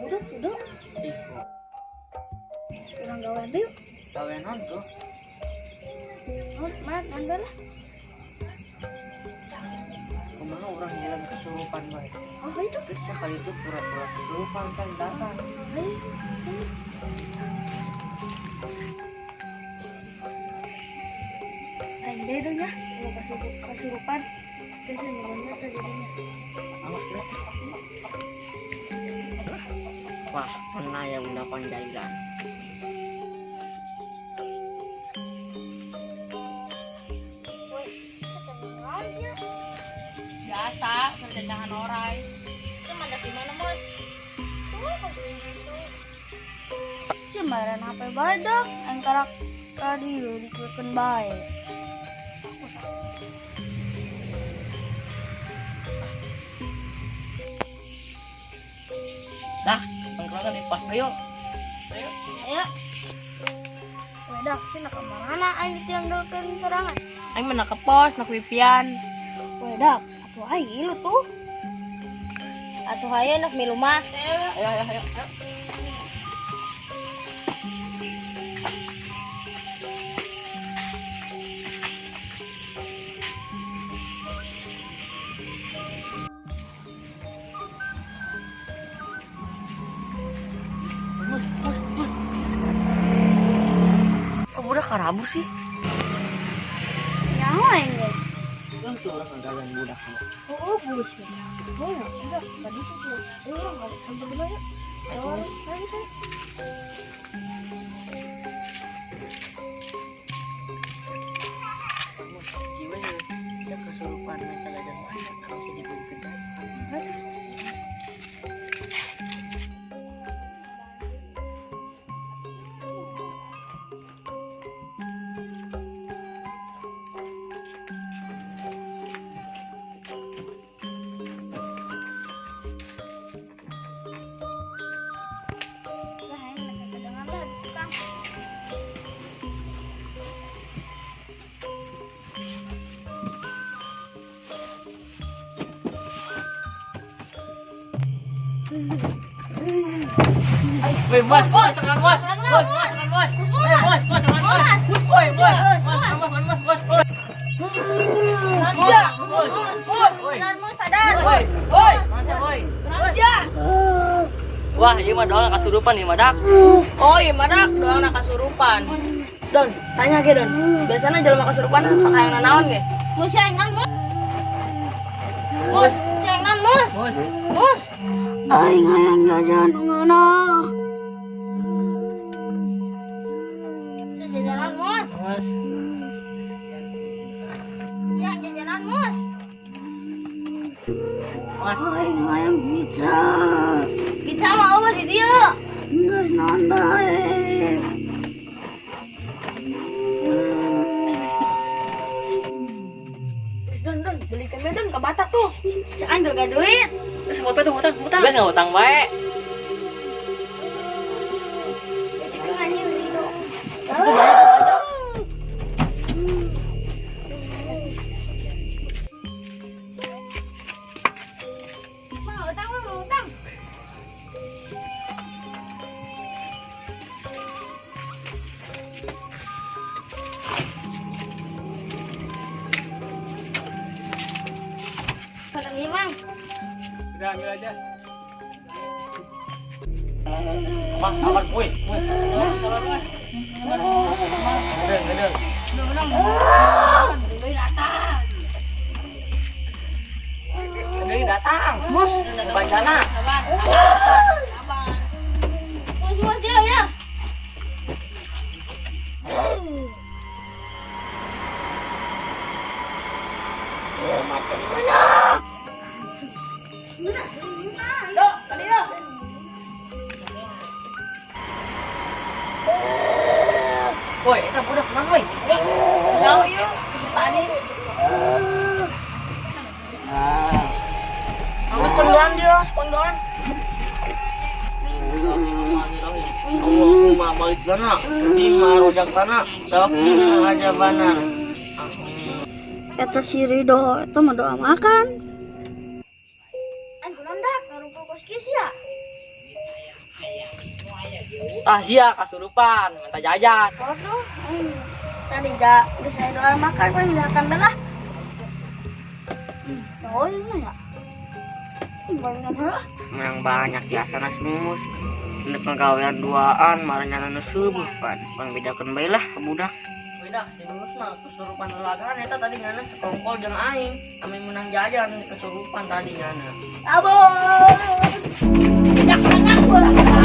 Udah, udah. Ih, Urang gawean yuk. Gawean naon tuh? Oh, man, nambah lah. Kumaha urang jalan kesurupan bae? Oh, itu. Terus kali itu pura-pura kesurupan kan datang. Ayo, ayo. Ayo deh dong ya, kalau kesurupan, terus yang terjadinya. Awas ya. Wah, pernah ya undapan jailan. Woi, aja. Biasa, pencacahan orai. Itu mandak di mana, Mos? Tuh, itu. Si maran HP badak, antara tadi dikuekeun bae. Aku tak. Dah, tongkrongan di pas ayo. Ayo. Ayo. Wedak, sih nak kemana aing tiang dolkeun sorangan. Aing mah nak ke pos, nak wipian. Wedak, atuh aing lu tuh. Atuh hayu nak milu mah. Ayo, ayo, ayo, ayo. Bus, bus, bus. Kok budak karabur sih? Nyawa aing ge. Yang tuh orang ngagawean budak. Oh, bus. Oh, enggak, tadi tuh tuh. Ayo orang balik sampai dulu ya. Ayo, ayo, ayo. Bus, gimana ya? Kita kesurupan minta jajan banyak, kalau kita dibeli kerjaan. Lah, aing nak kedengar lah di tukang. Woi, bos, bos, bos, bos, bos, bos, bos, bos, bos, bos, woi, bos, bos, bos, bos, bos, bos. Bos, bos, woi, sadar. woi, woi, masa woi. Wah, ieu mah doang kasurupan ieu mah dak. Oh iya madak, doang nak kasurupan. Don, tanya ge Don. Biasanya jelema kasurupan sok hayang nanaon ge? Mus yang nan, Mus. Mus, Yang nan, Mus. Bos, mus. Aing hayang jajan ngono. Sejajaran, Mus. bos. Yang jajanan, Mus. Bos, Aing hayang pizza. Pizza mah eueuh di dieu. Geus naon bae. Terus Don, Don, belikan we Don ke Batak tuh. Cek aing gak duit. Terus ngutang tuh, ngutang, ngutang. Geus ngutang bae. Cek anjing Rido. Itu banyak tuh, banyak. Mau utang, mau utang. Pada Mang. Udah ambil aja. Apa? Apa? Woi, woi. Sabar, Mas. Gedeng, gedeng. Deui datang. Gedeng datang. Bos, bacana. Sabar, sabar. Sabar. Mus, mus, ya, ya. Dok, tadi dok. Woi, eta budak naon woi? Jauh yuk. Tadi. Awas kondoan dia, kondoan. Allahumma balik lana, bima rojak lana, tawakina aja banar. Eta si Ridho, eta mah doa makan. Kos kieu sia. Tah sia kasurupan, minta jajan. Waduh, tadi gak geus aya doa makan kan makan lah. Oh, ini mah ya. Banyak lah. Menang banyak biasa nas mus. Ini penggawean duaan, marahnya nu subuh pan. Pangbedakeun bae lah ke budak. Beda, si Nunus mah kesurupan lalagaan eta tadi ngana sekongkol jeung aing. Kami menang jajan kesurupan tadi ngana. Abon. Nyak nyak.